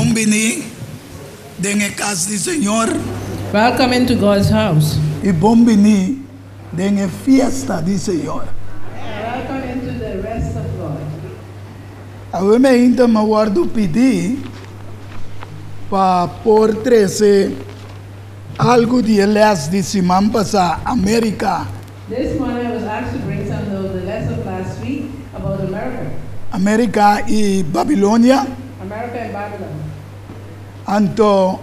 Bon bini den e kas di Señor. Welcome into God's house. I bon bini den e fiesta di Señor. Welcome into the rest of God. Awe mainta mi a wòrdu pidí pa por trese algu di e lès di siman pasá, Amerika. This morning I was asked to bring some of the lesson of last week about America. Amerika i Babilonia. America and Babylon. Anto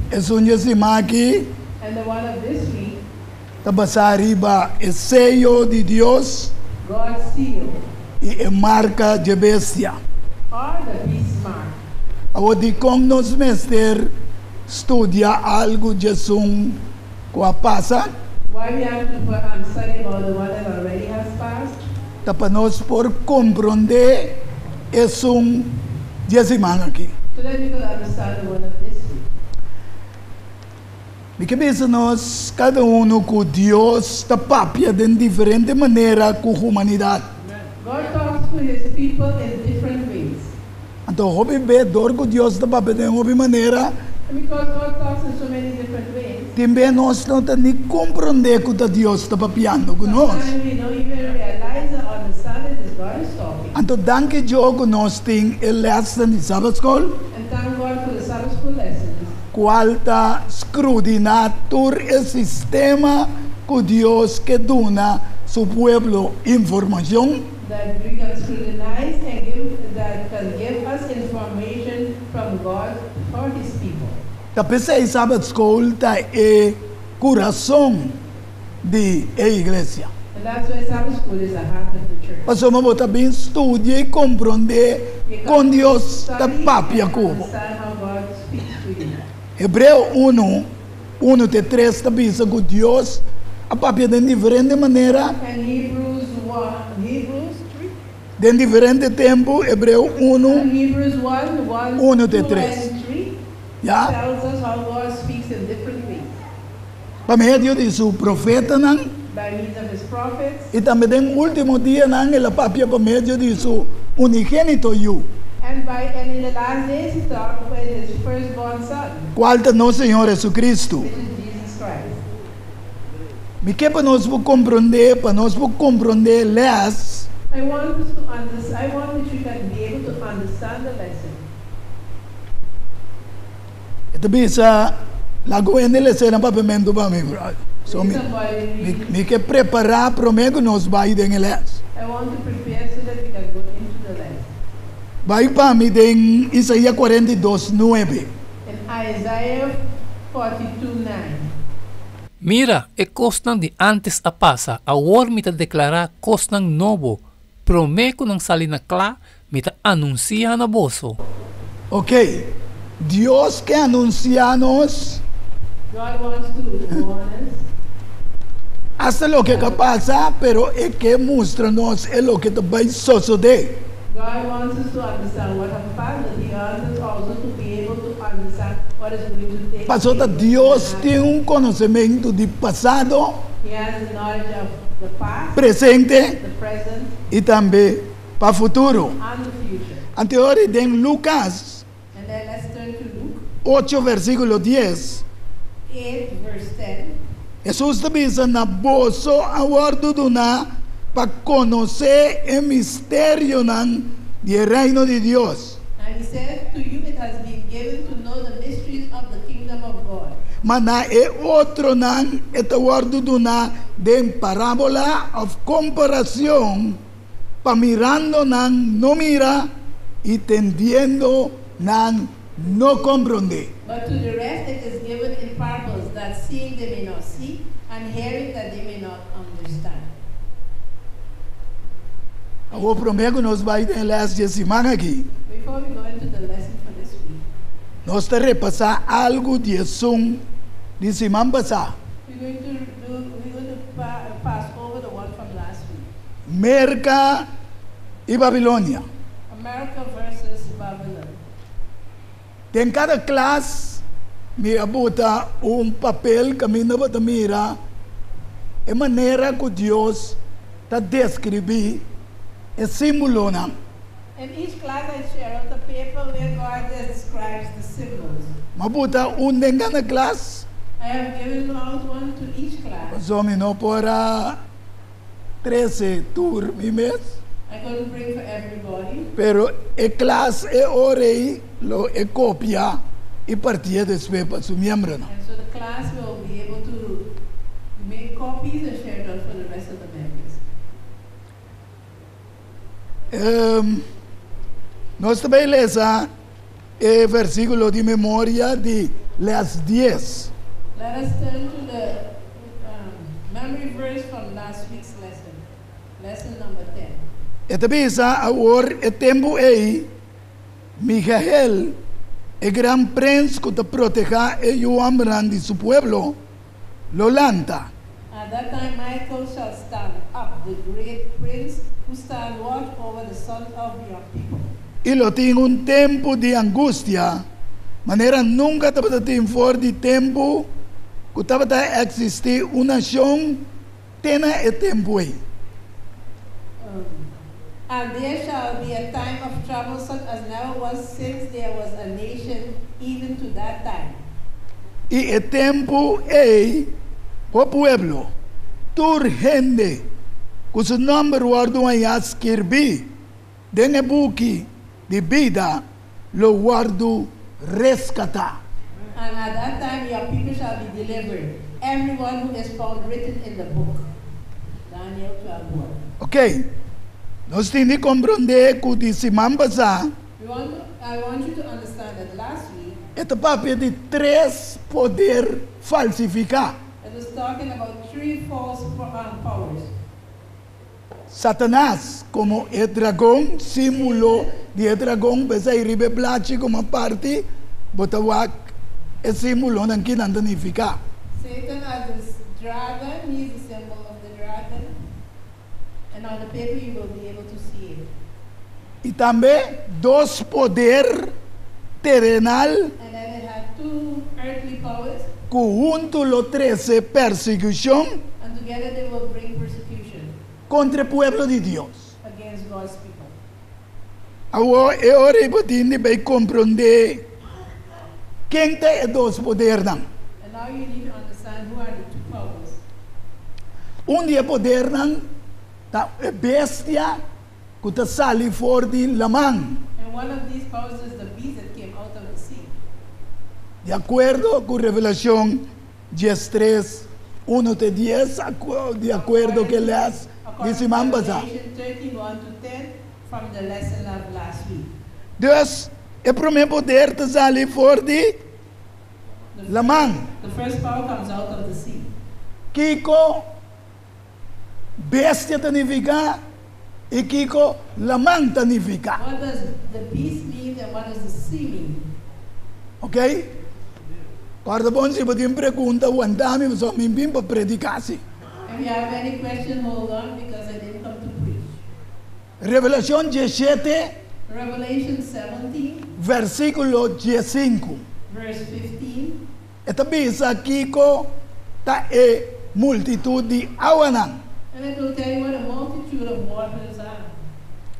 esun di e siman aki. And the one of this week. Ta basá riba e seyo di Dios. God's seal. I e marka dje bestia. Or the beast's mark. Awor dikon nos mester studia algu djesun ku a pasa? Why we have to study about the one that already has passed? Ta pa nos por komprondé esun dje siman aki. So that we could understand the one of this week. Mi ke bisa nos kada unu ku Dios ta papia den diferente manera ku humanidat. God talks to his people in different ways. Anto hopi be dor ku Dios ta papia den hopi manera. And because God talks in so many different ways. Tin be nos no ta ni komprondé ku ta Dios ta papiando ku nos. Sometimes we don't even realize or understand it is God is talking. Anto danki Dios ku nos tin e lèsnan di Sabbath School. And thank God for the Sabbath School lessons. Kual ta skrudiná tur e sistema ku Dios ke duna su pueblo informashon. That we can scrutinize and give that can give us information from God for his people. Ta p'esei Sabbath School ta e kurason di e iglesia. And that's why Sabbath School is the heart of the church. Pasobra bo ta bin studia i komprondé You kon come to Dios ta study papia and ku bo. understand how God speaks to you. Hebreo unu, unu te tres ta bisa ku Dios a papia den diferente manera. And Hebrews one, Hebrews three? Den diferente tempu, Hebreo unu, And Hebrews one, one, unu te two tres. and three Ya. tells us how God speaks in different ways. Pa medio di su profetanan. By means of his prophets. I tambe den último dianan el a papia pa medio di su unigénito Yu. And by and in the last days he talked with his firstborn son. Kual ta nos Señor Jesucristo. Which is Jesus Christ. Mi ke pa nos por komprondé, pa nos por komprondé lès. I want us to unders I want that you can be able to understand the lesson. E ta bisa, Laga un hende lesa nan papiamentu pa mi, brother. So mi, mi, mi ke prepará promé ku nos bai den e lès. Bai pa mi den Isaías 42, nuebe. Mira, e kosnan di ántes a pasa, awor mi ta deklará kosnan nobo, promé ku nan sali na kla, Mi ta anunsiá na boso. Ok, Dios ke anunsiá nos. God wants to warn us. Hasta loke ka pasa, pero e ke mustra nos e loke ta bai sosodé. God wants us to understand what have passed, but he wants us also to be able to understand what is going to take Pasobra place and Dios tin happen. un konosementu di pasado, He has the knowledge of the past, presente the present, i tambe Pa futuro. Anto ora den Lukas ocho versikulo dies, Hesus ta bisa, Na boso a wòrdu duná pa konosé e misterionan di e reino di Dios. Ma na e otronan e ta wòrdu duná den parábola òf komparashon. Pa mirando nan no mira i tendiendo nan no komprondé. But to the rest it is given in parables, that seeing they may not see, and hearing that they may not understand. Awor promé ku nos bai den e lès di e siman akí. Before we go into the lesson for this week. Nos ta repasá algu di esun di siman pasá. We're going to do, we're going to pass over the one from last week. Merka i Babilonia. America versus Babylon. Den kada klas mi a buta un papel kaminda bo ta mira e manera ku Dios ta deskribí e símbolonan. In each class, I share out a paper where God describes the symbols. M'a buta un den kada klas. I have given out one to each class. Paso mi no por a trese tur mi mes. I couldn't bring for everybody. Pero e klas e ora ei lo e kopia i partié despues pa su miembronan. And so the class will be able to make copies and share it out for the rest of the members. Nos ta bai lesa e versíkulo di memoria di lès dies. Let us turn to the memory verse from last week's lesson, lesson number 10. E ta bisa, Awor e tempu ei, Migael, e gran prens ku ta protehá e yu hòmbernan di su pueblo, lo lanta. At that time Michael shall stand up, the great prince who stand watch over the sons of your people. I lo tin un tempu di angustia, manera nunka tabata tin for di tempu ku tabata eksistí un nashon te na e tempu ei. And there shall be a time of trouble such as never was since there was a nation even to that time. I e tempu ei bo pueblo, tur hende ku su nòmber wòrdu hañá skirbí den e buki di bida, lo wòrdu reskatá. And at that time your people shall be delivered, every one who is found written in the book. Daniel 12, 1. Ok, nos tin di komprondé ku di siman pasá. We want to, I want you to understand that last week. E ta papia di tres poder falsifiká. It was talking about three false powers. Satanas komo e dragon, símbolo di e dragon, p'esei riba e blachi komo parti bo ta wak e símbolonan ki nan ta nifiká. Satan as the dragon, he is the symbol of the dragon, and on the paper you will be able to see it. I tambe dos poder terenal. And then it had two earthly powers. Ku huntu lo trese persekushon. And together they will bring persecution. Kontra e pueblo di Dios. Against God's people. Awor e ora ei bo tin di bai komprondé ken ta e dos podernan. And now you need to understand who are the two powers. Un di e podernan ta e bestia ku ta sali for di laman. And one of these powers is the beast that came out of the sea. Di akuerdo ku Revelashon 13, uno te dies, di akuerdo ku e lès di siman pasá. Revelation 13, 1 to 10, from the lesson of last week. Dus, e promé poder ta sali for di laman. The first power comes out of the sea. Kiko Bestia ta nifiká i kiko laman ta nifiká. What does the beast mean and what does the sea mean? Ok? Kòrda bon si bo tin pregunta wanta mi pasobra mi bin pa prediká si. If you have any question hold on because I didn't come to preach. Revelashon 17. Revelation 17. Versíkulo 15. Verse 15. E ta bisa kiko ta e multitut di awanan. And it will tell you what a multitude of waters are.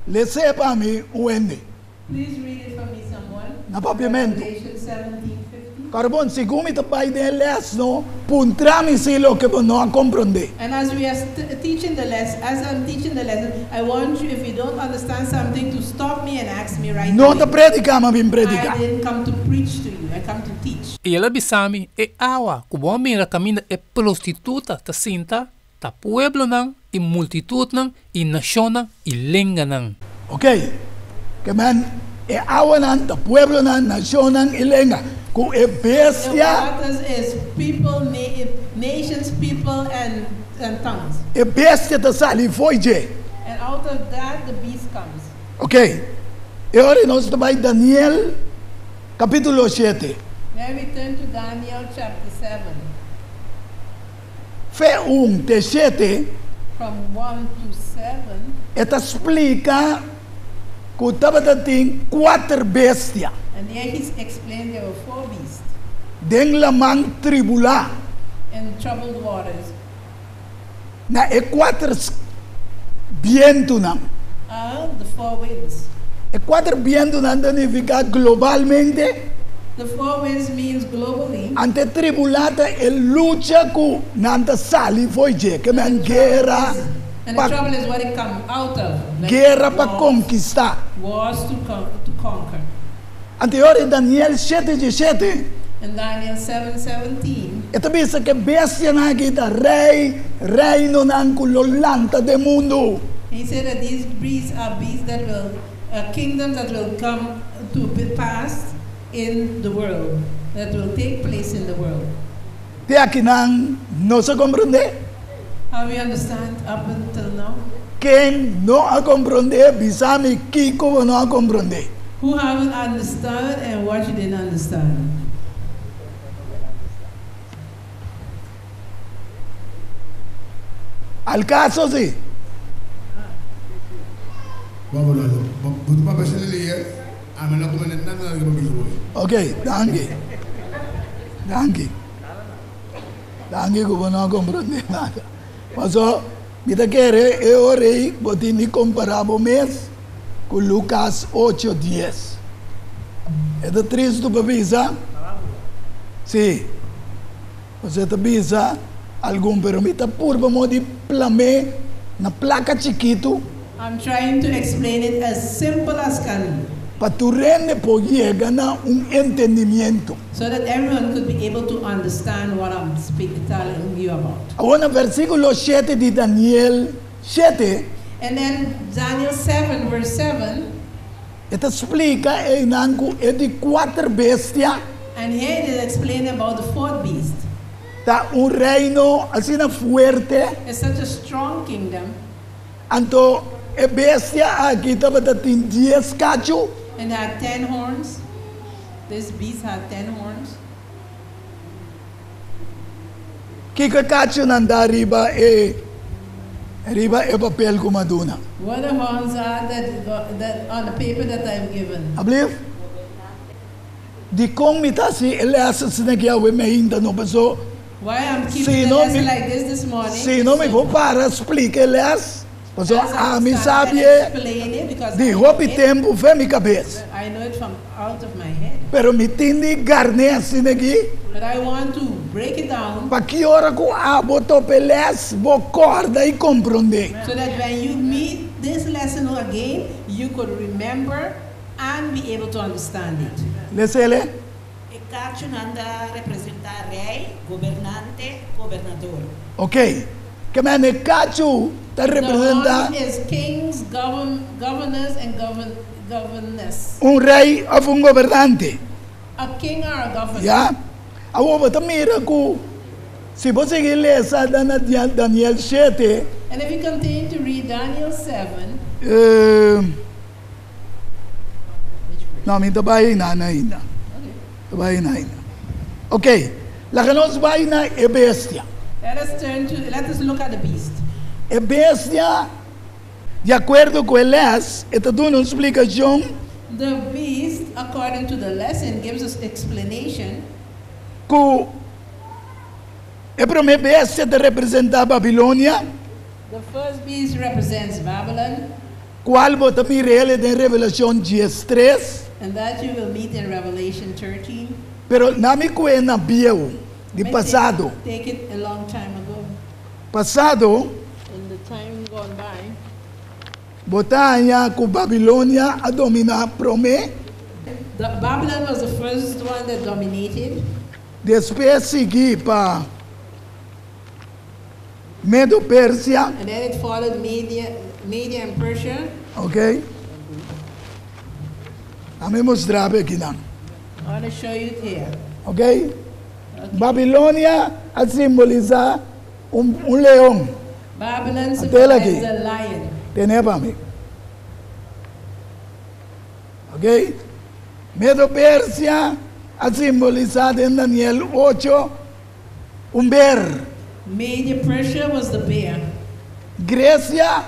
Les'é pa mi un hende. Please read it for me someone. Na papiamentu. Revelation 17, 15. Karbon, segun mi ta bai den e lès no, puntra mi si loke bo no a komprondé. And as we are teaching the les, as I'm teaching the lesson, I want you, if you don't understand something, to stop me and ask me right No ta away. prediká, ma bin I prediká. didn't come to preach to you, I come to teach. I el a bisa mi, E awa ku bo a mira kaminda e prostituta ta sinta, ta pueblonan i multitutnan i nashonnan i lenganan. Ok, ke men e awanan ta pueblonan, nashonnan i lenga, ku e The bestia. waters is people, nations, people and and tongues. E bestia ta sali fo'i dje. And out of that the beast comes. Ok, e ora nos ta bai Daniel Capítulo 7. Then we turn to Daniel chapter 7. Fe un te shete. From 1 to 7. E ta splika ku tabata tin kuater bestia. And there he explained there were four beasts. Den laman tribulá. In troubled waters. Na e kuater bientunan. Ah, the four winds. E kuater bientunan ta nifiká globalmente. The four winds means globally. Anto e tribulá ta e lucha ku nan ta sali fo'i dje, ke men guera And pa the trouble is what it come out of. Like guera pa wars, konkistá. wars to, con to conquer. Anto e ora Daniel shete dieshete. In Daniel 7:17. E ta bisa ku e bestianan aki ta rei, reinonan ku lo lanta den mundu. He said that these beasts are beasts that will, kingdoms that will come to be pass in the world, that will take place in the world. Te akinan nos a komprondé? How we understand up until now? Ken no a komprondé, bisa mi kiko bo no a komprondé. Who haven't understood and what you didn't understand? Al kaso si. Bo bo ta papia asina lier, ami no a komende nada nada ke bo bisa bo. Ok, danki. Danki. Danki ku bo no a komprondé nada. Paso mi ta kere e ora ei bo tin di kompará bo mes ku Lukas ocho dies. E ta tristu pa bisa? Sí. Paso e ta bisa algun, pero mi ta purba mo di plam'é na plaka chikitu. I'm trying to explain it as simple as can be. Pa tur hende por yega na un entendimiento. So that everyone could be able to understand what I'm speak telling you about. Awor na versíkulo shete di Daniel shete. And then Daniel 7 verse 7. E ta splika einan ku e di kuater bestia. And here it is explained about the fourth beast. Ta un reino asina fuerte. It's such a strong kingdom. Anto e bestia aki tabata tin dies kachu. And had ten horns. This beast had ten horns. Kiko e kachunan ta riba e riba e papel ku mi a duna? What the horns are that that on the paper that I have given. Ablief? Dikon mi ta hasi e lès asina aki awe mi ainda no pasó? Why I'm keeping Si the no lesson mi like this this morning si is no mi so por para splika e lès, pasobra as I ami start sabi and e explain it because di I know hopi it, tempu fen mi kabes. I know it from out of my head. Pero mi tin di garn'é asina aki. But I want to break it down. Pa ki ora ku abo topa e lès, bo kòrda i komprondé. So that when you meet this lesson again, you could remember and be able to understand it. Lesele. E kachunan ta representá rei, gobernante, gobernador. Ok. Ke men e kachu ta The representá. horn is kings, govern, governors and govern, governess. Un rei òf un gobernante. A king or a governor. Ya. Awor bo ta mira ku si bo sigui lesa Daniel shete. And if you continue to read Daniel 7. No, mi ta bai einan ainda. Ta bai einan ainda. Ok, laga nos bai na e bestia. Let us turn to, let us look at the beast. E bestia, di akuerdo ku e lès, e ta duna un splikashon. The beast, according to the lesson, gives us explanation. Ku e promé bestia ta representá Babilonia. The first beast represents Babylon. Cual bo ta mira el den Revelacion diestres. And that you will meet in Revelation 13. Pero na mi cue na bieu, di pasado. Take it a long time ago. Pasado. In the time gone by. Bo ta haña cu Babilonia a domina prome. The Babylon was the first one that dominated. Despues sigui pa. Medo Persia. And then it followed Media, Media and Persia. Ok. Ami mustra bo akinan. I want to show you it here. Ok. Babilonia a simbolisa un, un leon. Babylon Atela aki. symbolizes a lion. Tene pa mi. Ok. Medo Persia a simbolisa den Daniel ocho Un ber. Media Persia was the bear. Grecia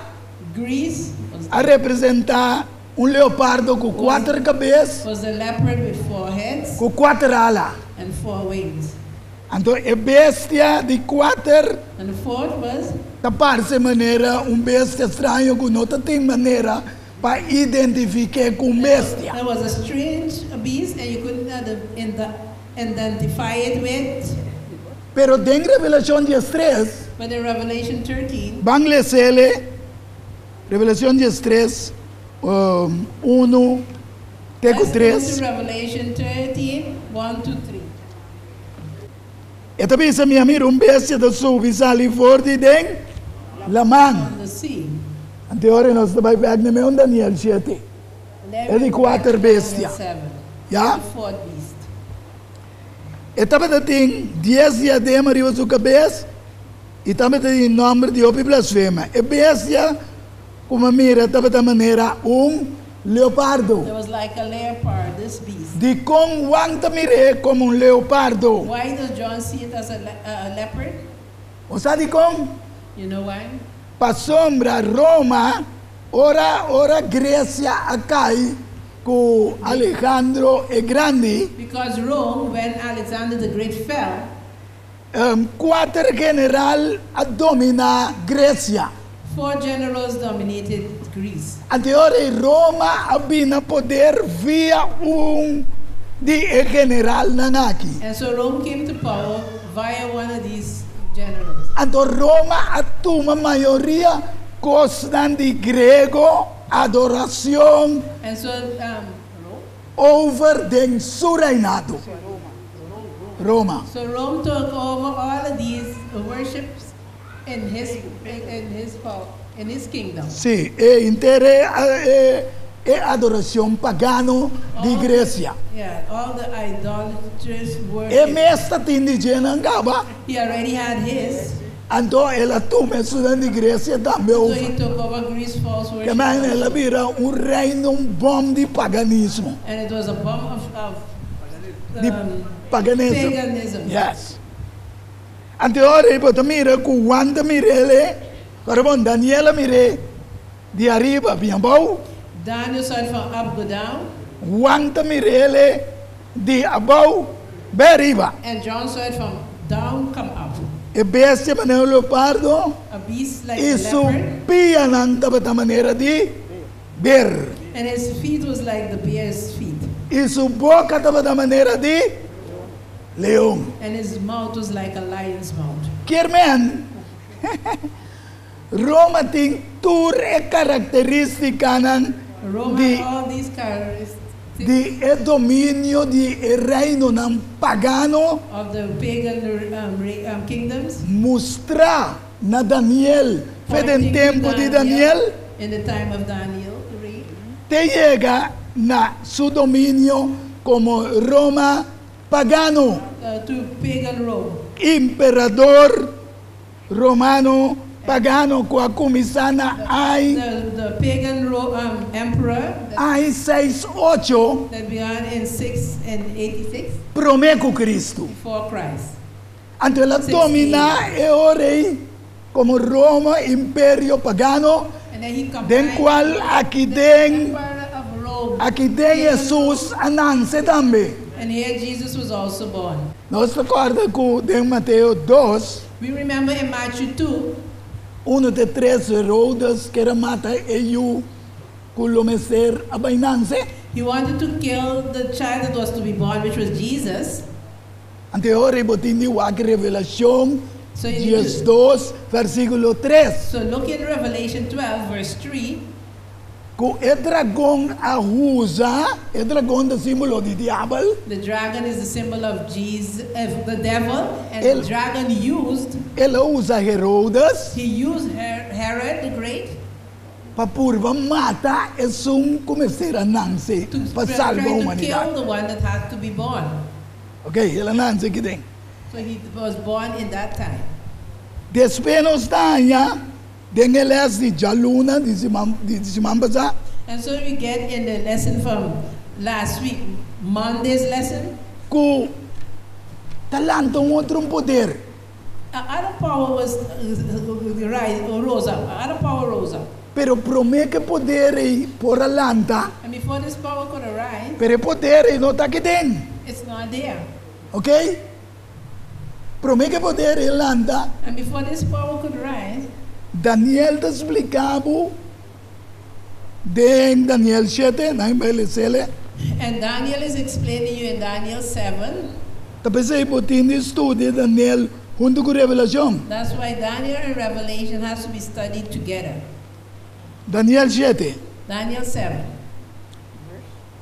Greece was a representa un leopardo cu cuater cabes. Was the leopard with four heads. Cu cuater ala. And four wings. Anto e bestia di cuater. And the fourth was. Ta parce manera un bestia straño cu no ta tin manera pa identifik'é ku un bestia. There was a strange beast and you couldn't identify it with. Pero den Revelashon 13. But in Revelation 13. Ban les'é, Revelashon 13, 1 te ku Let's go 3. to Revelation 13, 1 to 3. E ta bisa, Mi a mira un bestia ta subi sali for di den laman. From the sea. Anto ora nos ta bai bek na meun Daniel 7, And then e we di go back kuater to Daniel bestia. 7, Ya? the fourth beast. E tabata tin 10 diadema riba su kabes i tabata tin nòmber di hopi blasfema. E bestia ku mi a mira tabata manera un leopardo. It was like a leopard, this beast. Dikon Juan ta mir'é komo un leopardo? Why does John see it as a, le- a leopard? Bo sa dikon? You know why? Pasobra Roma, ora Grecia a kai ku Alejandro e Grandi, Because Rome, when Alexander the Great fell, kuater general a dominá Grecia. Four generals dominated Greece. Anto ora ei Roma a bini na poder via un di e generalnan aki. And so Rome came to power via one of these generals. Anto Roma a tuma mayoria kosnan di griego, adoracion. And so um, Rome? Over den su reinado. Roma. So Rome took over all of these worships in his in his power, in his kingdom. Sí, e inter e e adoracion pagano di Grecia. Yeah, all the idolatrous E worship. mes ta tin di djenan caba. He already had his. Anto el a tuma esunnan di Grecia tambe So over. he took over Greece false Ke worship. men el a bira un reino, un bom di paganismo. And it was a bomb of, of Di um, paganismo. paganism. Yes. Anto ora ei bo ta mira ku Juan ta mir'é, ora bon Daniel a mir'é di ariba bin abou. Daniel saw it from up go down. Juan ta mir'é di abou bai ariba. And John saw it from down come up. E bestia manera un leopardo A beast like i a su leopard. pianan tabata manera di ber. And his feet was like the bear's feet. I su boka tabata manera di leon. And his mouth was like a lion's mouth. Kier men, Roma tin tur e karakterístikanan Rome di had all these characteristics di e dominio di e reinonan pagano of the pagan um, um, kingdoms. mustrá na Daniel, fe den pointing to tempu di Daniel, In the time of Daniel, read. te yega na su dominio komo Roma pagano. To pagan Rome. Imperador romano pagano ku a kuminsá na ai The, the pagan Ro- um, emperor that, ai 6 8 that began in 6 and 86 promé ku Cristo. before Christ. Anto el a 68. dominá e ora ei komo Roma imperio pagano And then he den combined kual aki the den empire of Rome. aki den Hesus a nanse tambe. And here Jesus was also born. Nos ta kòrda ku den Mateo 2, We remember in Matthew 2, 1 te 3 Herodes ker a mata e yu ku lo mester a bai nanse. He wanted to kill the child that was to be born, which was Jesus. Anto e ora ei bo tin di wak Revelashon So you need to, 12, versíkulo 3. so look in Revelation 12, verse 3. Ku e dragon a usa, e dragon ta símbolo di diabel. The dragon is the symbol of Jesus, of the devil, and El- the dragon used, El a usa Herodes he used Her- Herod the Great pa purba mata esun ku mester a nanse to pa try salba to kill humanidat. the one that had to be born. Ok, el a nanse aki den. So he was born in that time. Despues nos ta haña den e les di djaluna di siman di siman pasá. And so we get in the lesson from last week, Monday's lesson, Ku ta lanta un otro un poder. Other power was rise, rose up. Other power rose up. Pero promé ku e poder ei por a lanta, And before this power could arise, pero e poder ei no ta aki den. it's not there. Ok? Promé ku e poder ei lanta, And before this power could rise, Daniel ta splika bo Den Daniel 7, nan bai les'é. And Daniel is explaining you in Daniel 7. Ta p'esei bo tin di studia Daniel huntu ku Revelashon. That's why Daniel and Revelation has to be studied together. Daniel 7. Daniel 7.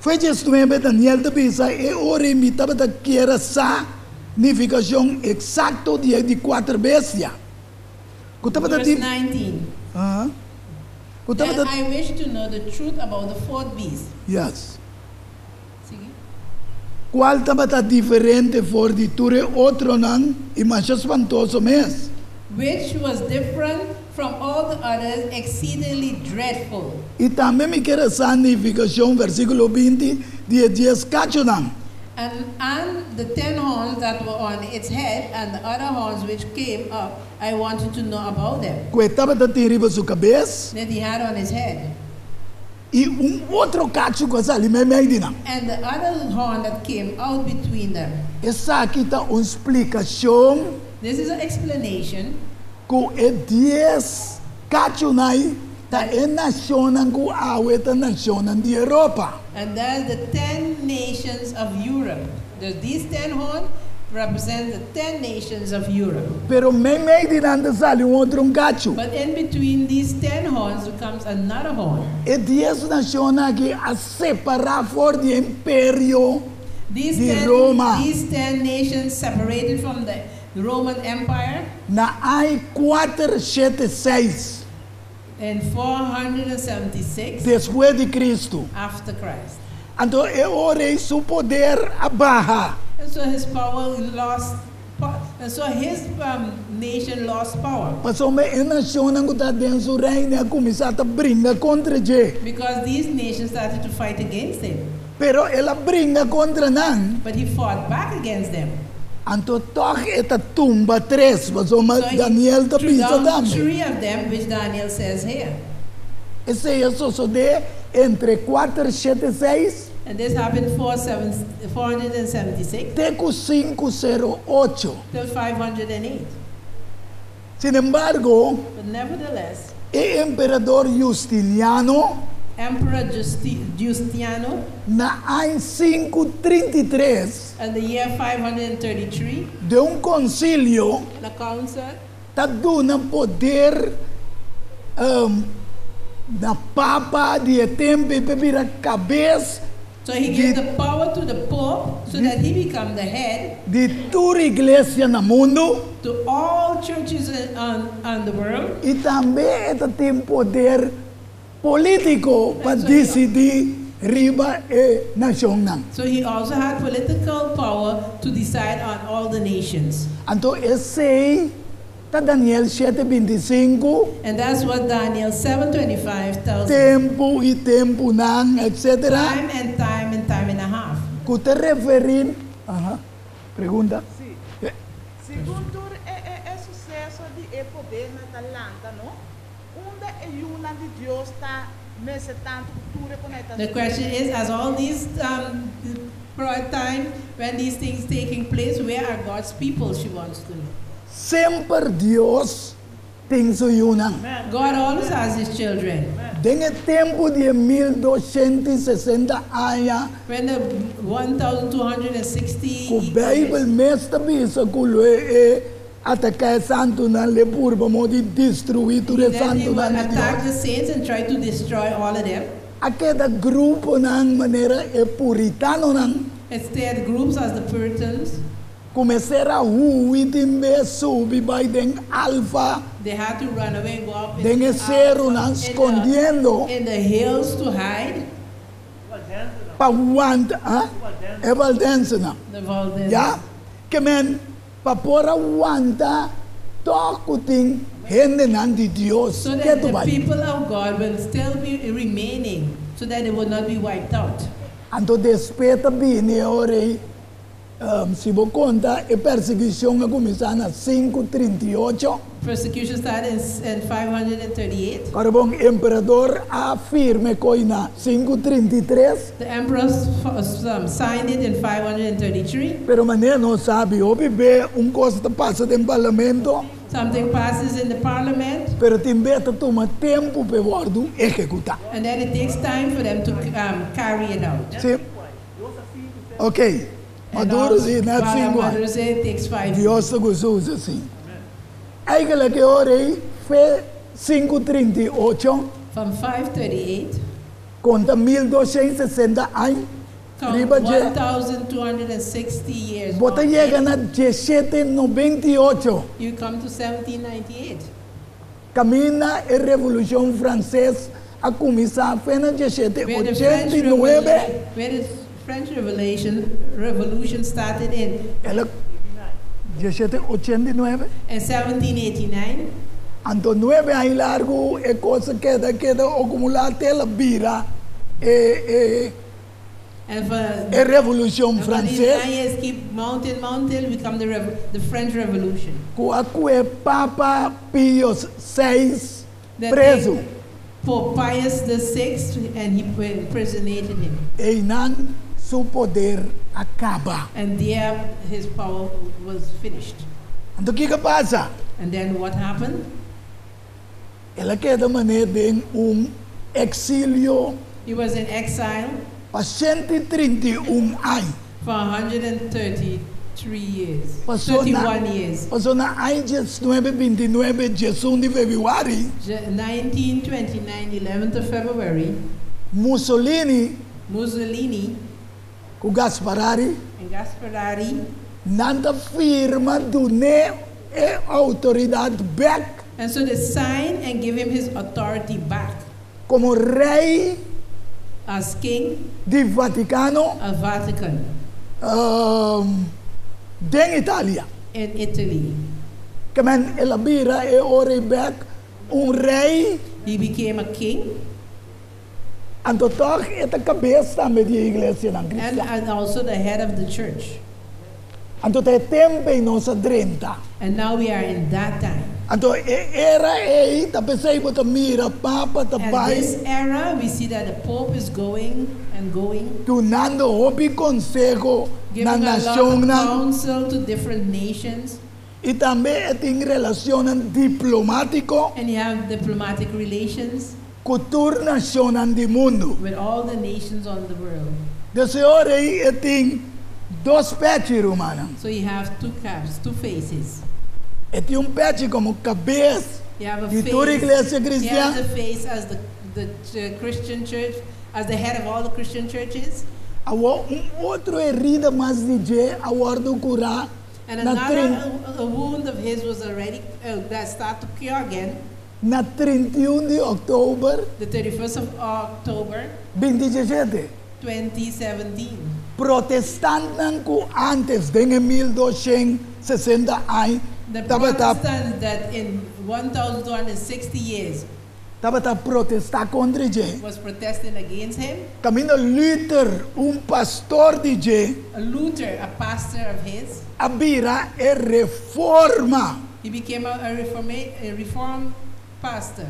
For di 19 Daniel ta bisa e ora mi tabata kier a sa nifikashon eksakto di e di kuater bestia. Ku tabata Verse di 19. Ah. Ku Then tabata I wish to know the truth about the fourth beast. Yes. Sigui. Kual tabata diferente for di tur e otronan i masha spantoso mes. Which was different from all the others, exceedingly dreadful. I tambe mi kier a sa nifikashon, versíkulo 20, di e dies kachonan. And and the ten horns that were on its head, and the other horns which came up, I wanted to know about them. Ku e tabata tin riba su kabes. That he had on his head. I un otro kachu ku a sali meimei di nan. And the other horn that came out between them. Esaki ta un splikashon. This is an explanation. Ku e dies kachunan ei ta e nashonnan ku awe ta nashonnan di Europa. And that's the ten nations of Europe. The, these ten horns represent the ten nations of Europe. Pero meimei di nan ta sali un otro un kachu. But in between these ten horns comes another horn. E dies nashonnan aki a separá for di e imperio These di ten, Roma. these ten nations separated from the Roman Empire Na aña 476 in 476 despues di Kristu. after Christ. Anto e ora ei su poder a baha. And so his power lost, and so his um, nation lost power. Pasobra e nashonnan ku ta den su reino a kuminsá ta bringa kontra dje. Because these nations started to fight against him. Pero el a bringa kontra nan. But he fought back against them. Anto tòg e ta tumba tres, pasobra So he Daniel ta threw bisa down tambe. three of them, which Daniel says here. Esei a sosodé entre kuater shete seis. And this happened 476 Te ku 508. till 508. Sin embargo, But nevertheless, e emperador Justiniano Emperor Justi Justiano na aña 533 in the year 533, den un konsilio in a council, ta duna poder um, na papa di e tempu ei pa bira kabes So he gave the power to the Pope so that he become the head di tur iglesia na mundu. to all churches in, on, on the world. I tambe e ta tin poder polítiko pa disidí riba e nashonnan. So he also had political power to decide on all the nations. Anto esei ta Daniel shete 25. And that's what Daniel 7:25 tells us. Tempu i tempunan, etc. Time and time and time and a half. Ku ta referí, aha, pregunta. Sí. Segun tur e e e suseso di e podernan ta lanta, no? Unda e yunan di Dios ta mester tantu ku tur e konekta The question is, as all these um, time when these things taking place, where are God's people? She wants to know. Semper Dios tin su yunan. God always has his children. Den e tempu di e 1260 aña When the 1260 ku Beibel mes ta bisa ku lo e ataká e santunan, lo e purba modo di destruí tur e Then he will santunan di attack Dios. the saints and try to destroy all of them. A keda gruponan manera e puritanonan. Instead, groups as the Puritans. Ku mester a hui tin be subi bai den alfa. They had to run away and go up in Den e the serunan in the- skondiendo. in the hills to hide. Pa wanta, ah? E valdensenan. The Valdenses. Ya? Ke men pa por a wanta tòg ku tin hendenan di Dios. So Ke that tu the bai? people of God will still be remaining, so that they will not be wiped out. Anto despues ta bini e ora ei, si bo konta e persiguishon a kuminsá na 538. Persecution started in, in 538. Ora bon, emperador a firma e koi na 533. The emperor um, signed it in 533. Pero manera nos sabi, hopi be un kos ta pasa den parlamento. Something passes in the parliament, Pero tin be ta tuma tempu pa wòrdu ehekutá. and then it takes time for them to carry it out. Si. Ok. And Maduro also, si, net Father 5 Maduro aña. say it takes 5 years. Dios ta gusta usa asina. Eigenlijk e ora ei fe 538 From 538, konta 1260 aña count riba dje 1,260 years. bo ta on. yega na 1798. You come to 1798. Kaminda e Revolushon Franses a kuminsá fe na Where the French, 1789. where the French Revolution started in, El a 1789. in 1789. Anto nuebe aña largu e kos a keda keda akumulá te el a bira e e And for, e Revolushon and for these Franses. 9 years keep mounting, mounting, become the French Revolution. Ku a kue Papa Pius VI That prezu. they- Pope Pius the Sixth, and he imprisonated him. Einan su poder a kaba. And there his power was finished. Anto kiko a pasa? And then what happened? El a keda manera den un eksilio He was in exile pa 131 aña. for 133 years, Pasó na, 31 years. pasó na aña 1929, 11 di febrüari, 1929, 11th of February, Mussolini Mussolini ku Gasparri and Gasparri, nan ta firma dun'é e outoridat bèk and so they sign and give him his authority back komo rei as king di Vatikano of Vatican den Italia. in Italy. Ke men el a bira e ora ei bèk un rei. He became a king Anto tòg e ta kabes tambe di e iglesianan and, kristian. and also the head of the church. Anto ta e tempu ei nos a drenta. And now we are in that time. Anto e era ei ta p'esei bo ta mira papa ta And bai this era, we see that the Pope is going and going, dunando hopi konseho giving na a lot of nashonnan counsel to different nations, i tambe e tin relashonnan diplomátiko and you have diplomatic relations ku tur nashonnan di mundu. with all the nations on the world. Dus e ora ei e tin dos pechi, rumannan. So you have two caps, two faces. E tin un pechi komo kabes You have a di tur face. iglesia He has kristian a face as the Christian church, as the head of all the Christian churches. Awor un otro herida mas di dje a wòrdu kurá And na another trin, a wound of his was already that started to cure again, na 31 di òktober the 31st of October, 27. 2017. Protestantnan ku antes den e 1260 aña The tabata Protestants that in 1260 years tabata protestá kontra dje. was protesting against him. Kaminda Luther, un pastor di dje, Luther, a pastor of his, a bira e reforma he became a reform pastor.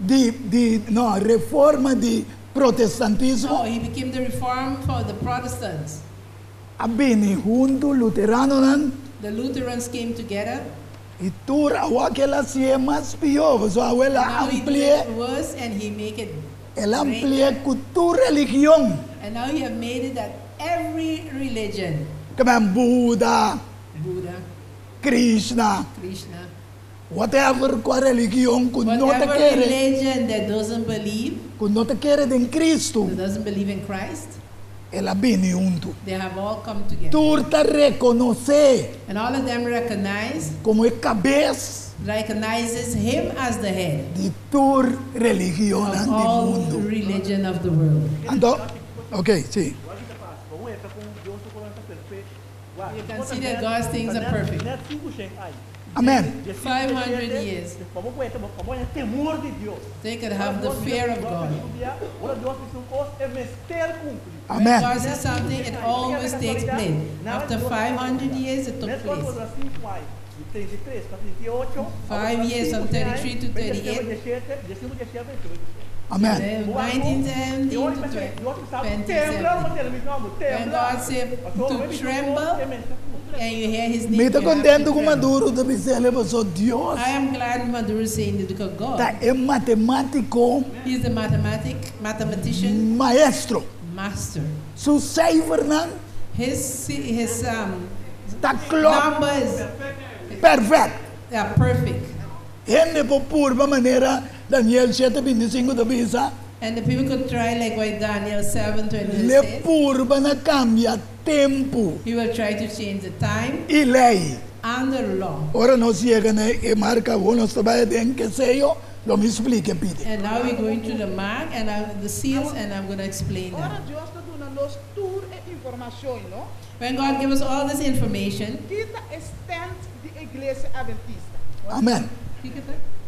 di di no reforma di No, protestantismo he became the reform for the Protestants. a bini huntu luteranonan The Lutherans came together. i tur awor ku el a hasié mas pió, pasobra awor el a Now he did ampli'é, it worse and he make it el a ampli'é ku tur religion. And now he have made it that every religion, Ke men Buda, Buddha, Krishna, Krishna, whatever kua religion ku no ta whatever kere, religion that doesn't believe, ku no ta kere den Cristo, that doesn't believe in Christ, el a bini huntu. they have all come together. Tur ta rekonosé And all of them recognize, komo e kabes recognizes him as the head di tur religionnan of di all mundu. religion of the world. Anto, ok, si. You can see that God's things are perfect. Amèn. 500 years. They could have the fear of God. When Amèn. God says something, it always takes place. After 500 years, it took place. 5 years from 33 to 38. Amèn. 1917 to 2017. When God said to tremble, and you hear his name, Mi ta you have kontentu to ku tremble. Maduro ta bis'é paso Dios I am glad Maduro is saying it because ta God, e matemátiko He's the mathematician, maestro. master. Su seifernan His ta klòp numbers perfect. are perfect. Hende por purba manera Daniel 7:25 ta bisa. And the people could try like what Daniel 7:20 Le says. purba na kambia tempu He will try to change the time i lei. and the law. Ora nos yega na e marka, awor nos ta bai den ki seyo, lo mi splika pidi. And now we're going to the mark and the seals, and I'm going to explain Ora that. Dios ta duna nos tur e informashon, no? When God gives us all this information, Ki ta e stand di Iglesia Adventista. Amèn.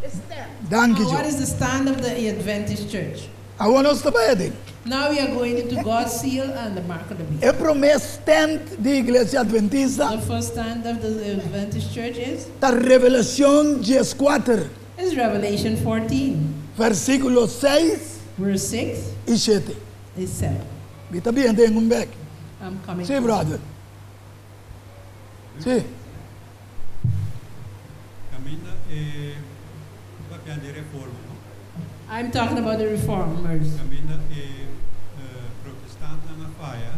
Stand. Danki, what Dios. is the stand of the Adventist Church? Awor nos ta bai den. Now we are going into God's seal and the mark of the beast. E promé stand di Iglesia Adventista The first stand of the Adventist Church is, ta Revelashon 14, is Revelation 14, versíkulo 6 verse 6 i 7. is 7. Mi ta bin den un bèk. I'm coming. Sí, brother. Sí. Kaminda e papia di reforma, no? I'm talking about the reformers. Kaminda e protestantnan a faya,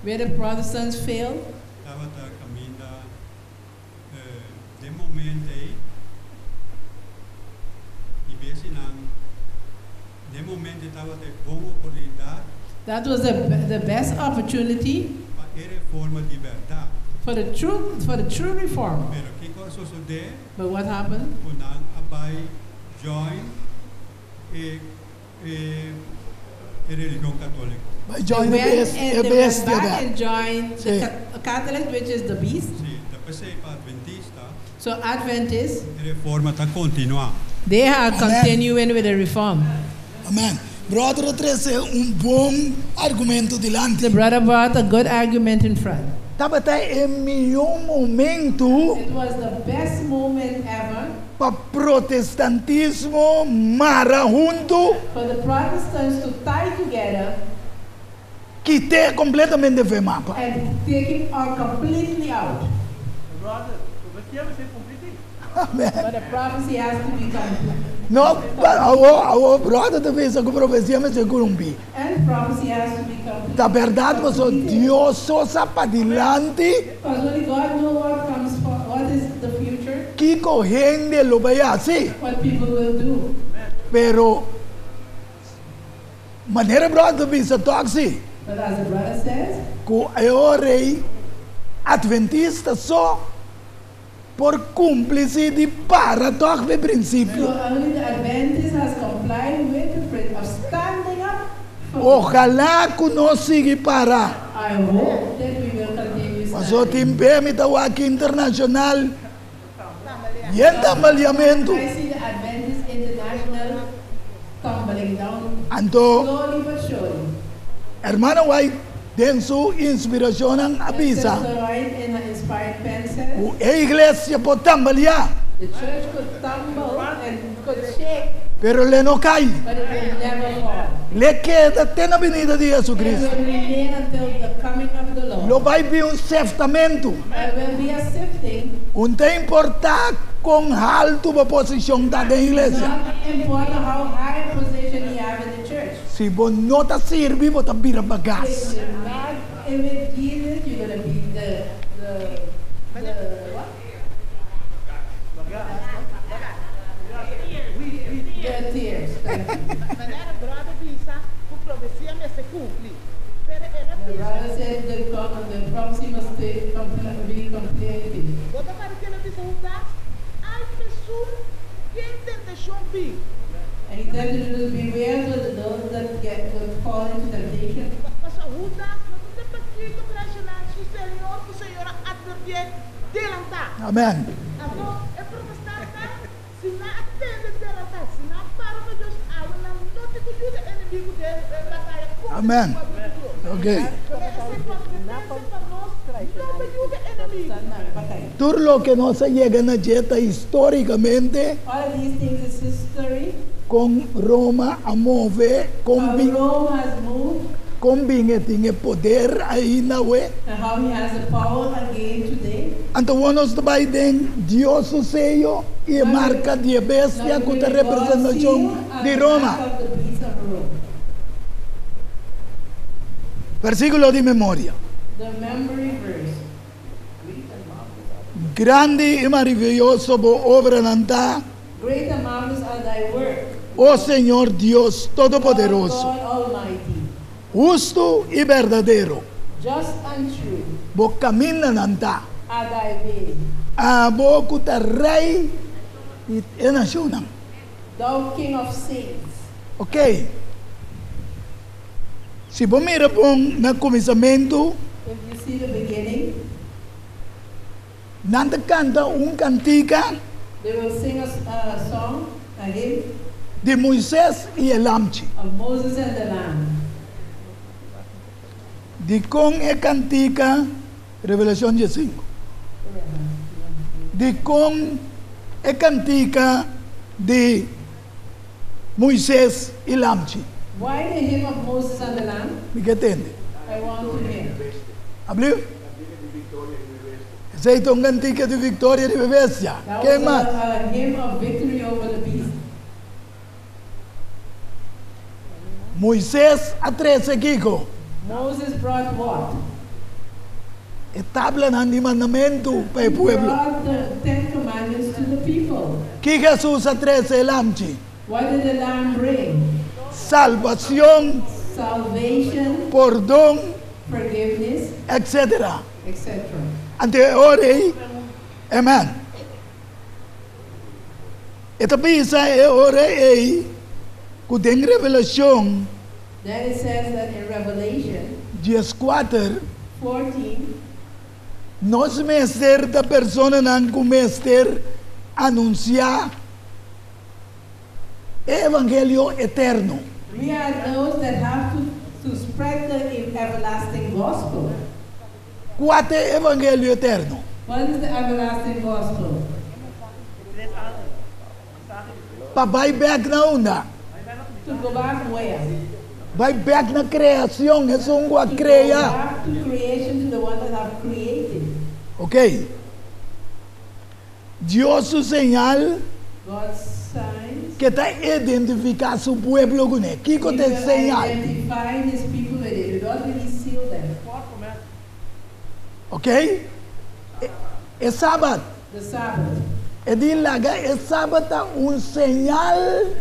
Where the Protestants failed, tabata kaminda den momento ei i besinan den momento tabata bon oportunidat that was the best opportunity pa e reforma di bèrdat. for the true reform. Pero kiko a sosodé? But what happened? Ku nan a bai join e e e religion katóliko. Bai join They e went bestia, and e they went bestia back bèk. and joined Sí. the Catholic, which is the beast. Sí, ta p'esei pa adventista, So Adventists, e reforma ta kontinuá. they are Amen. continuing with the reform. Amèn. Brother a trese un bon argumento dilanti. The brother brought a good argument in front. Tabata e mihó momento It was the best moment ever pa protestantismo mara huntu for the Protestants to tie together kit'é kompletamente for di mapa. and take it all completely out. Amèn. But the prophecy has to be complete. No, awor, awor, brother ta bisa ku profesia mester kumpli. And prophecy has to be complete. Ta bèrdat, paso Dios so sa padilanti Because only God knows what comes for, what is the future, kiko hende lo bai hasi. what people will do. Pero manera brother bisa tòg sí. But as the brother says, Ku e ora ei adventista so por kumpli sí di para tòg ku so prinsipio. only the Adventist has complied with the principle of standing up for Ohalá ku nos sigui para. I hope that we will continue Paso standing. tin be mi ta wak internashonal. Yen tambaliamentu. I see the Adventist International tumbling down Anto, slowly but surely. Hermana White, den su inspirashon a bisa. Sister White in her inspired pen says, Ku e iglesia por tambaliá, the church could tumble and could shake, pero e no kai. but it will never fall. E keda te na binida di It Jesucristo. will remain until the coming of the Lord. Lo bai bin un seftamentu. There will be a sifting. No ta importá kon haltu bo posishon ta den iglesia. Not important how high a position you have in the church. Si bo no ta sirbi, bo ta bira If bagas. you're not with Jesus, you're gonna be the what? The tears. Thank you. Manera brother bisa, ku profesia mester kumpli. Pero el a The bisa, brother said the prophecy must be completed. bo ta para ku el a bisa Hudas, ai p'esun ken tentashon bin. And he said to beware to those that that fall into temptation. Paso Hudas, no ta pakiko traishoná su Señor, ku Señor a atvertié delantá. Amèn. Anto, e protestantnan, si nan a tende delantá, si nan a para pa Dios, awe nan no tin ku yuda enemigu den bataya kontra Amèn. e pueblo di Dios. Ok. Esei ta atvertensia pa nos, no pa yuda enemigu. Tur loke nos a yega na dje histórikamente, All of these things is history. Kon Roma a move, kon How bin, Rome has moved kon bin e tin e poder ainda awe. and how he has the power again today. Anto nos ta bai den Dios su seyo i e marka di e bestia Now ku we ta will God's representashon seal and di the Roma. mark of the beast of Rome. Versíkulo di memoria. The memory verse. Grandi i maravioso bo obranan ta, Great and marvelous are thy work, o Señor Dios Todopoderoso, Lord God Almighty, hustu i berdadero. just and true Bo kamindanan ta. are thy ways. Abo ku ta rei di e nashonnan. Thou King of saints. Ok. Si bo mira bon na kuminsamentu, If you see the beginning, nan ta kanta un kantika they will sing a song, a hymn di Moises i e Lamchi. of Moses and the Lamb. Dikon e kantika, Revelashon 5. Dikon e kantika di Moises i Lamchi. Why the hymn of Moses and the Lamb? Mi ke tende. I want to hear. Abliu? Esei ta un kantika di viktoria riba e bestia. That Ke was mas? a hymn of victory over the beast. Moises a trese kiko? Moses brought what? E tablanan di mandamentu pa e He pueblo. brought the Ten Commandments to the people. Ki Hesus a trese e Lamchi? What did the Lamb bring? Salbashon, Salvation, pordon, forgiveness, etc. etc. Anto e ora ei, amen. E ta bisa e ora ei, ku den Revelashon Then it says that in Revelation 14, 14, nos mester ta personanan ku mester anunsiá e evangelio eterno. We are those that have to spread the everlasting gospel. Kua ta e evangelio eterno? What is the everlasting gospel? Pa bai bèk na unda? To go back where? Bai bèk na kreashon, esun ku a To go krea. back to creation, to the one that have created. Ok. Dios su señal God's signs. ku ta identifiká su pueblo kuné. Kiko He ta will señal? identify his people with it. What will he seal them? Ok? E sabat. The Sabbath. E di laga e sabat ta un señal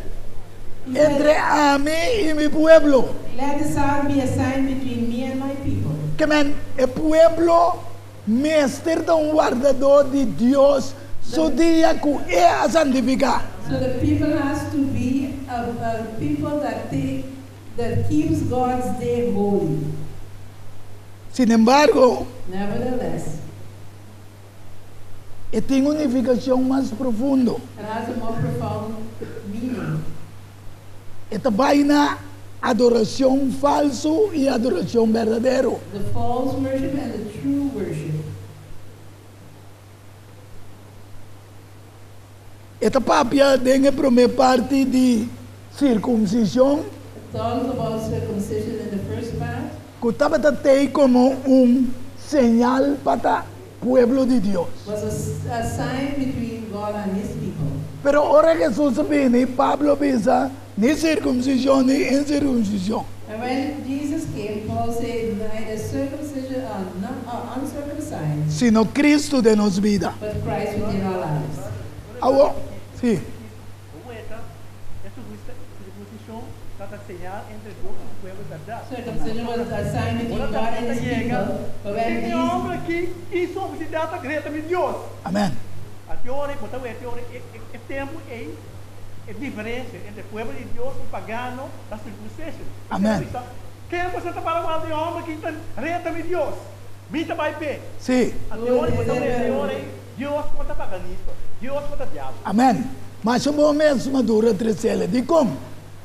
entre ami i mi pueblo. Let the Sabbath be a sign between me and my people. Ke men e pueblo mester ta un wardadó di Dios su dia ku e a santifiká. So the people has to be a people that keeps God's day holy. Sin embargo, Nevertheless, e tin un nifikashon mas profundo. it has a more profound meaning. E ta bai na adorashon falsu i adorashon berdadero. The false worship and the true worship. E ta papia den e promé parti di sirkunsishon. It talks about circumcision in the first part. Ku tabata tei komo un señal pa ta pueblo di Dios. Was a sign between God and his people. Pero ora Hesus a bini, Pablo a bisa, ni sirkunsishon ni insirkunsishon. And when Jesus came, Paul said, neither circumcision or not, or uncircumcised, Sino Kristu den nos bida. but Christ within our lives. Awor, si. Circumcision was a sign between God and his people. But when E Jesus, hòmber aki, insirkunsidá ta reta mi Dios. Amèn. Awor, bo ta wak, awor, e tempu ei, e diferensia entre pueblo di Dios i pagano ta circumcision. Amèn. Ken bo ta para e hòmber aki ta reta mi Dios? Mi ta bai p'e. Si. Awor, bo ta wak, awor, Dios kontra paganismo. Dios kontra diabel. Amèn. Mas bo mes madura tresele. Di kon?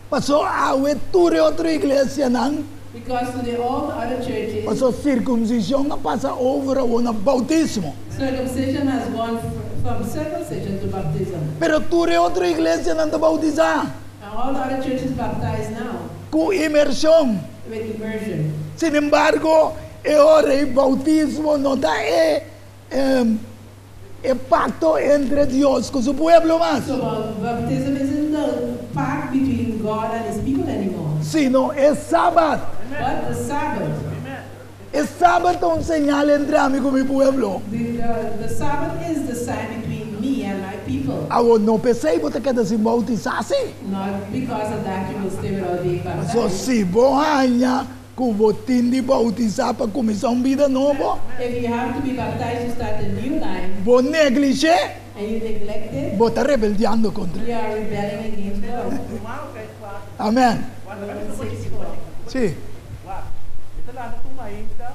Pasó awe tur otro iglesianan. Because to the all the other churches, Pasó sirkunsishon a pasa over na boutismo. circumcision has gone from circumcision to baptism. Pero tur otro iglesianan ta boutisá. And All the other churches baptize now Ku immersion. With immersion. Sin embargo, e ora ei boutismo no ta e e pakto entre Dios ku su pueblo mas. So baptism isn't the pact between God and his people anymore. Sino e Sabat. But the Sabbath. E Sabat ta un señal entre ami ku mi pueblo. The Sabbath is the sign between me and my people. Awor no p'esei bo ta keda sin boutisá, si? Not because of that you will stay without being Pasobra baptized. si bo haña ku bo tin di boutisá pa kuminsá un bida nobo, If you have to be baptized to start a new life, bo neglish'é, and you neglect it, bo ta rebeldiando kontra you are rebelling against God. Amèn. Romans 6:4. Sí. Wak, mi ta lanta tur mainta.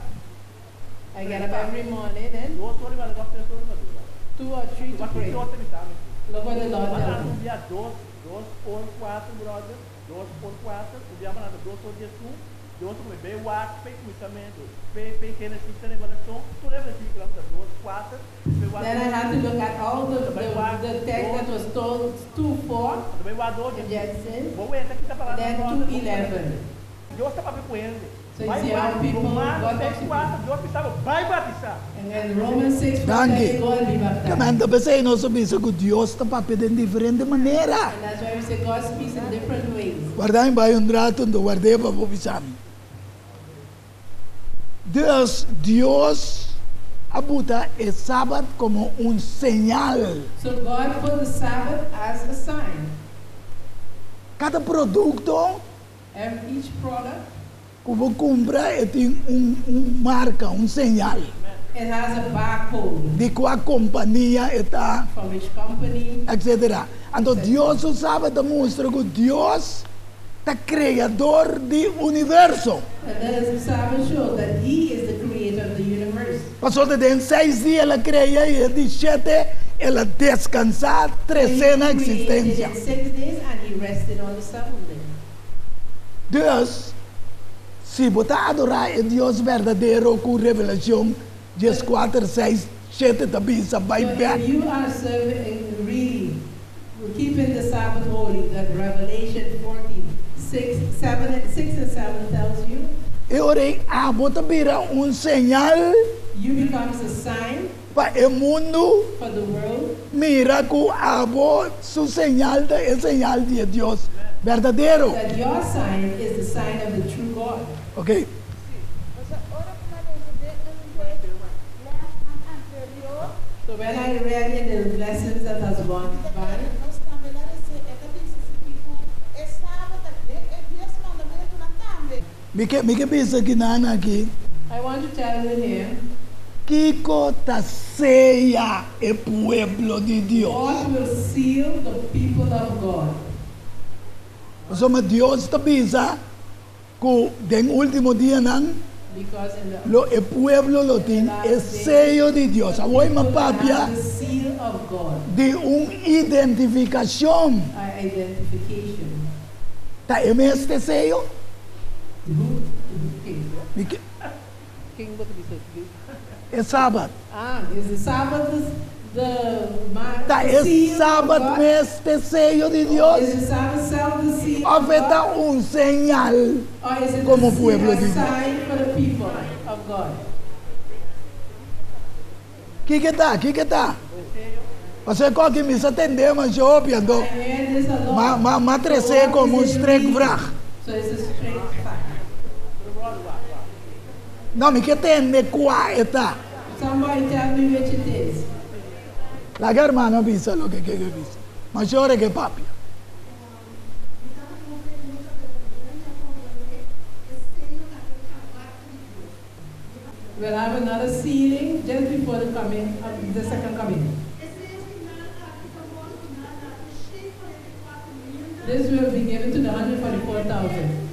I get up every morning and Dos ora di madruga of tres ora di madruga. 2 or 3 to Wak pray. ki Dios ta bisa mi. Look what the Lord M'a tells lanta me. un bia dos, dos or kuater, brother, dos or kuater, un bia m'a lanta dos or dies un, Dios ta come bay wak p'e kuminsamentu, p'e p'e Genesis te Revelacion, tur e versiculonan ta dos, kuater, bay wak Then I had to look at all the, Bay the, wak the text dos, that was told 2:4 bay wak dos in dies un. Genesis, Bo weta kita and palabra then brother, 2 11. Dios ta papia ku hende. So you Bai see how wak, people, Romano God seis talks to people. kuater, Dios bisa bo, bai batisa. And then Romans 6 4 Danki. says, go and be baptized. Kamanda, p'esei nos a bisa ku Dios ta papia den diferente manera. And that's why we say God speaks in different ways. Warda mi bai un rato, anto ward'é pa bo bisa mi. Dus Dios a buta e Sabat komo un señal. So God put the Sabbath as a sign. Kada produkto Every, each product, ku bo kumpra e tin un un marka, un señal. It has a barcode. Di kua kompania e ta. From which company. Etcetera. Anto Dios su Sabat ta mustra ku Dios ta kreador di universo. And the Sabbath shows that He is the creator of the universe. Pasobra den seis dia el a krea i e di shete el a deskansá, tresé na He created eksistensia. in 6 days and He rested on the seventh day. Dus, si bo ta adorá e Dios berdadero ku Revelashon dieskuater, seis, shete ta bisa, bai So bèk. if you are serving, really keeping the Sabbath holy, that Revelation 14, 6, 7, 6 and 7 tells you, E ora ei abo ta bira un señal you becomes a sign pa e mundu for the world mira ku abo su señal ta e señal di e Dios berdadero. That your sign is the sign of the true God. Ok. So when I read in the lessons that has gone by, Mi ke mi ke bisa kinan aki. I want to tell you here. Kiko ta seya e pueblo di Dios? God will seal the people of God. Pasobra Dios ta bisa ku den último dianan Because in the lo e pueblo lo tin e seyo di Dios. Awor mi a papia the seal of God, di un identifikashon. our identification. Ta e mes te seyo? Who? King. Mi ke King what is it? E Sabat. Ah, is the Sabbath the, the, ma- Ta the e seal of Sabat God? mes te seyo di Dios? Is the Sabbath self the seal Of of e ta God? un señal Or is it komo the seal, pueblo a di Dios? sign for the people of God? Kiko ta? Kiko ta? Pasobra e kos aki mi sa tende masha hopi anto I hear this a lot. m'a m'a m'a So tres'é what komo un is it strikvraag. really? So it's a straight fact. No, mi ke tende kua e ta. Somebody tell me which it is. Laga hermano bisa loke ke ke bisa. Masha ora ke papia. We'll have another sealing just before the coming of the second coming. This will be given to the 144,000.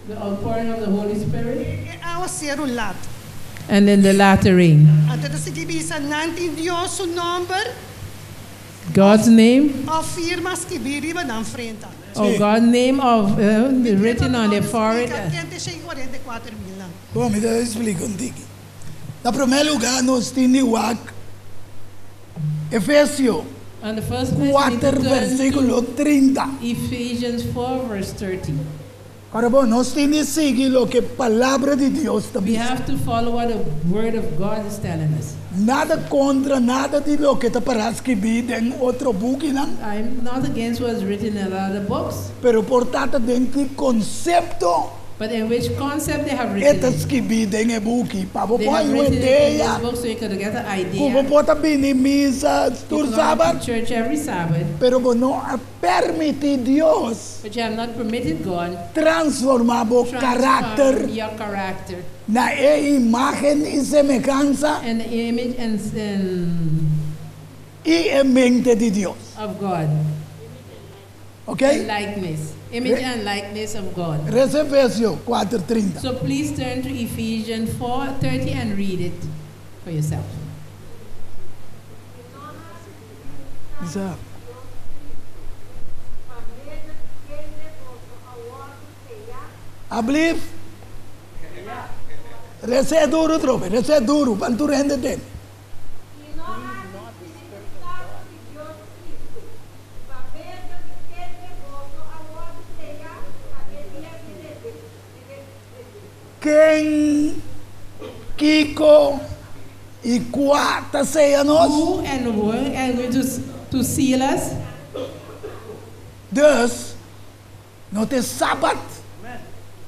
The outpouring of the Holy Spirit. E awaseru lat. And then the latter rain. Anto ta sigui bisa nan tin Dios su nòmber God's name, òf firma skibí riba nan frenta. or God's name of written on their forehead. 144 mil nan. Bon, mi ta splika un tiki. Na promé lugá nos tin di wak Efesio. On the first place, we need to 4 turn versíkulo to 30. Ephesians 4, verse 30. Awor bon, nos tin di sigui loke palabra di Dios We ta bisa. have to follow what the Word of God is telling us. Nada kontra, nada di loke ta pará skibí den otro bukinan. I'm not against what's written in other books, Pero por ta den ki konsepto but in which concept they have written e ta it. skibí den e buki. Pa They bo have un written it in idea. this book so you could get an Ku bo idea. por ta bini misa You tur could go sabat, to church every Sabbath, pero bo no a permití Dios but you have not permitted God transformá bo transform karakter your character na e imágen i semehansa and the image and i e mente di Dios. of God. Ok? And likeness. Image and likeness of God. Lesa Efesio 4:30. So please turn to Ephesians 4:30 and read it for yourself. Isa. Ablief. Les'é duru trobe, les'é duru, pa tur hende tende. I no hasi Spiritu Santu di Dios tristu, pa medio di kende boso a wòrdu seyá pa e dia di redenshon. Ken, kiko i kua ta seya nos? Who and where are going to seal us? Dus, no ta sabat,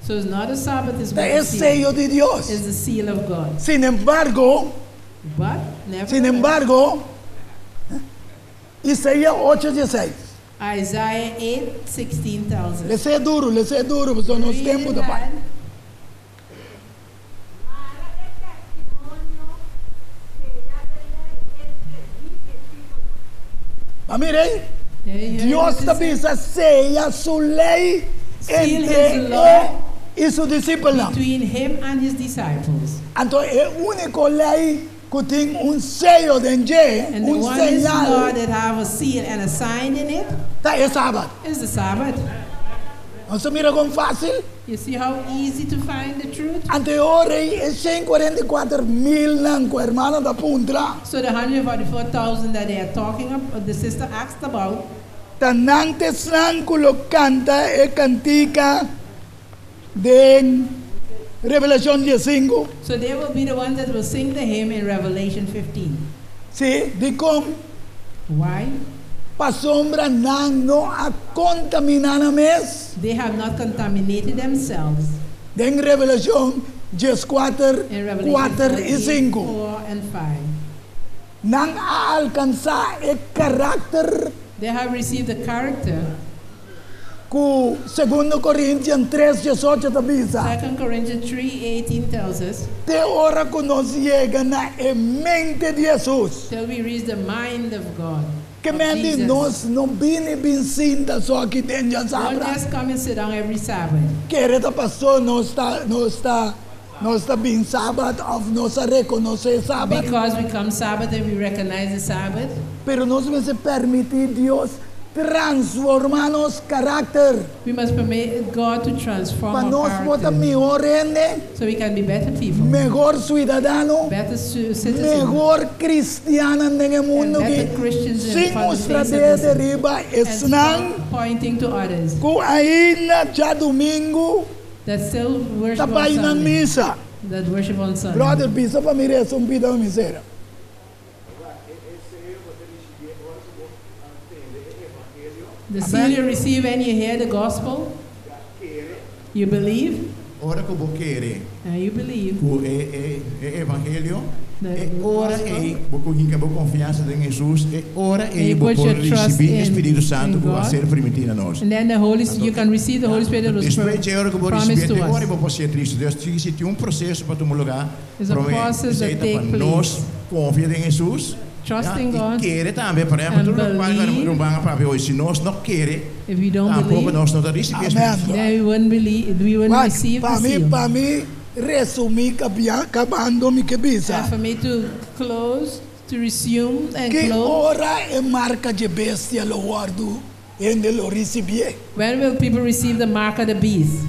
So it's not a Sabbath, it's ta what e the seal. seyo di Dios. It's the seal of God. Sin embargo, But nevertheless, sin embargo, Isaías 8:16. Isaiah 8, 16 tells us. Les'é duru, les'é duru, pasobra nos Read tempu it ta bai. hard. Mara e testimonio seyá den lei entre mi disipelnan. Ma mira ei, There you hear Dios what it ta says? bisa seya su lei Seal entre his law e i su disipelnan. Between him and his disciples. Anto e úniko lei ku tin un seyo den dje, And the un one is law señal, that have a seal and a sign in it ta e sabat. is the Sabbath. Nos mira kon fásil? You see how easy to find the truth? Anto e ora ei e 144 mil nan ku ruman ta puntra. So the 144,000 that they are talking about, the sister asked about, Ta nan ta esnan ku lo kanta e kantika den Revelashon 15. so they will be the ones that will sing the hymn in Revelation 15. Si, dikon Why? Pasobra nan no a kontaminá nan mes. They have not contaminated themselves. Den Revelashon 14, In Revelation 4 i 14, 5. 4 and 5. Nan a alkansá e karakter They have received the character. ku 2 Korintionan 3, 18 ta bisa. 2 Corinthians 3.18 tells us, Te ora ku nos yega na e mente di Hesus. till we reach the mind of God. Ke of men Jesus. nos no bini bin sinta so aki den Don't djasabra. just come and sit down every Sabbath. Kere ta paso nos ta bin sabat òf nos a rekonosé sabat. Because we come Sabbath and we recognize the Sabbath. Pero nos mester permití Dios transformá nos karakter. We must permit God to transform Pa our nos por ta character mihó hende, so we can be better people, mihó siudadano, better citizens, mihó kristian den and mundu better ku Christians in sin front of the mustra face of dedo this riba and esnan stop pointing to others ku ainda djadumingu that still worship ta on bai na Sunday. misa. That worship on Sunday. Brother, bisa pa mi resa un pida miseria. The seal you receive when you hear the gospel, you believe, Ora ku bo kere and you believe ku e e e evangelio, The e ora gospel. ei bo por hinka bo konfiansa den Hesus, e ora And ei you bo put por your trust risibí in- Spiritu Santu in ku a God. ser primintí na nos. And then the Holy you can receive the Holy Spirit that was Despues di ora ku bo promised risibí, to e ora us. bo por ser Kristu. Dus tin un proseso pa tuma lugá. It's a Promé, process that esei ta take pa place. nos konfia den Hesus. Trust in i God. kere tambe, por ehèmpel, And tur loke believe. ruman a papia awe, si nos no kere, If you don't tampoko believe, nos no ta risibí Amen. Spiritu. then we wouldn't believe, we wouldn't receive Pa the mi, seal. pa mi resumí kabando mi ke bisa. And for me to close, to resume and Ki close, ora e marka di bestia lo wòrdu hende lo risibié. when will people receive the mark of the beast?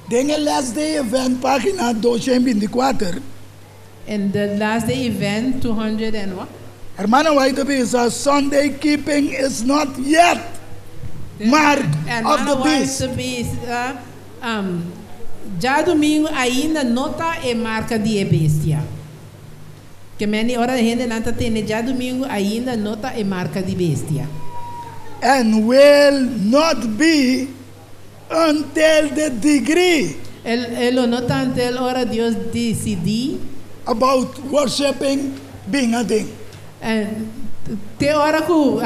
Den e Last Day Event página 224, In the last day event, 200 and what? Hermana White bisa Sunday keeping is not yet mark of Hermana the White beast. ta bisa, djadumingu ainda no ta e marka di e bestia. Ke men ora hendenan ta tene djadumingu ainda no ta e marka di bestia. And will not be until the degree. E lo no ta te ora Dios disidí. About worshiping bin aden. And te ora ku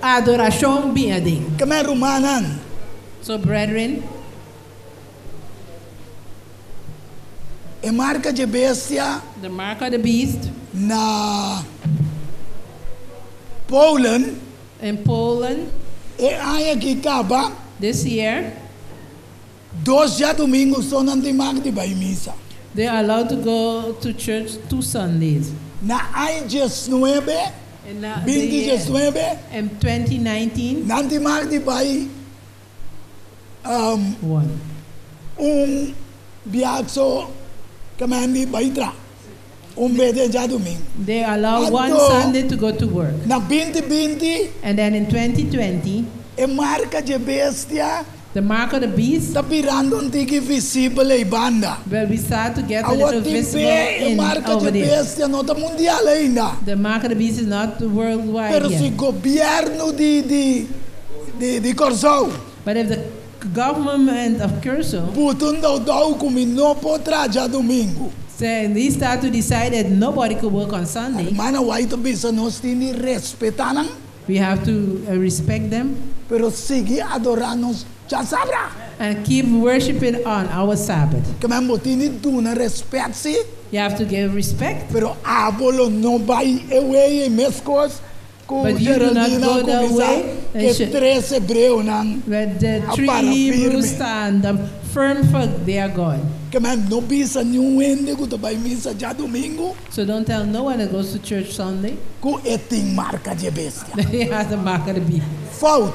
adorashon bin aden. Ke men rumannan. So brethren. E marka di bestia. The mark of the beast. Na Poland. In Poland. E aña aki kaba. This year. Dos djadumingu so nan tin mag di bai misa. They are allowed to go to church two Sundays. Na aña diesnuebe, binti diesnuebe. In 2019. Nan tin mag di bai um, One. un biaha so ke men di bai tra. Un bes den djadumingu. They allow one Anto, Sunday to go to work. Na binti binti. And then in 2020. E marka dje bestia. The mark of the beast. Ta birando un tiki visibel ei banda. Well, we start to get a little Awor tin visible be e in marka over dje there. bestia no ta mundial ainda. The mark of the beast is not worldwide Pero yet. si gobièrnu di di di di Kòrsou. But if the government of Curaçao. Puta un dou dou ku mi no por traha djadumingu. Say, they start to decide that nobody could work on Sunday. Hermana White ta bisa nos tin di respetá nan. We have to respect them. Pero sigui adorá nos djasabra. And keep worshiping on our Sabbath. Ke men bo tin di duna rèspèt sí. You have to give respect. Pero abo lo no bai e way ei meskos ku But you do not Geraldina go the kuminsá way ke and should- tres hebreonan Where the a three para Hebrews firme. stand up firm for their God. Ke men no bisa niun hende ku ta bai misa djadumingu. So don't tell no one that goes to church Sunday. Ku e tin marka dje bestia. They have the mark of the beast. Fout.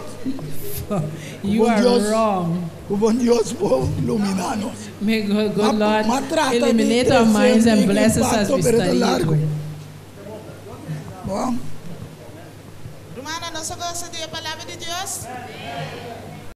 You Ku bon are Dios, wrong. Ku bon Dios por iluminá nos. May God, good Lord Ma trata di illuminate our minds and trese bless us as impakto, we pero ta study His largu. word. Bon. Rumannan, nos a gosa di e palabra di Dios?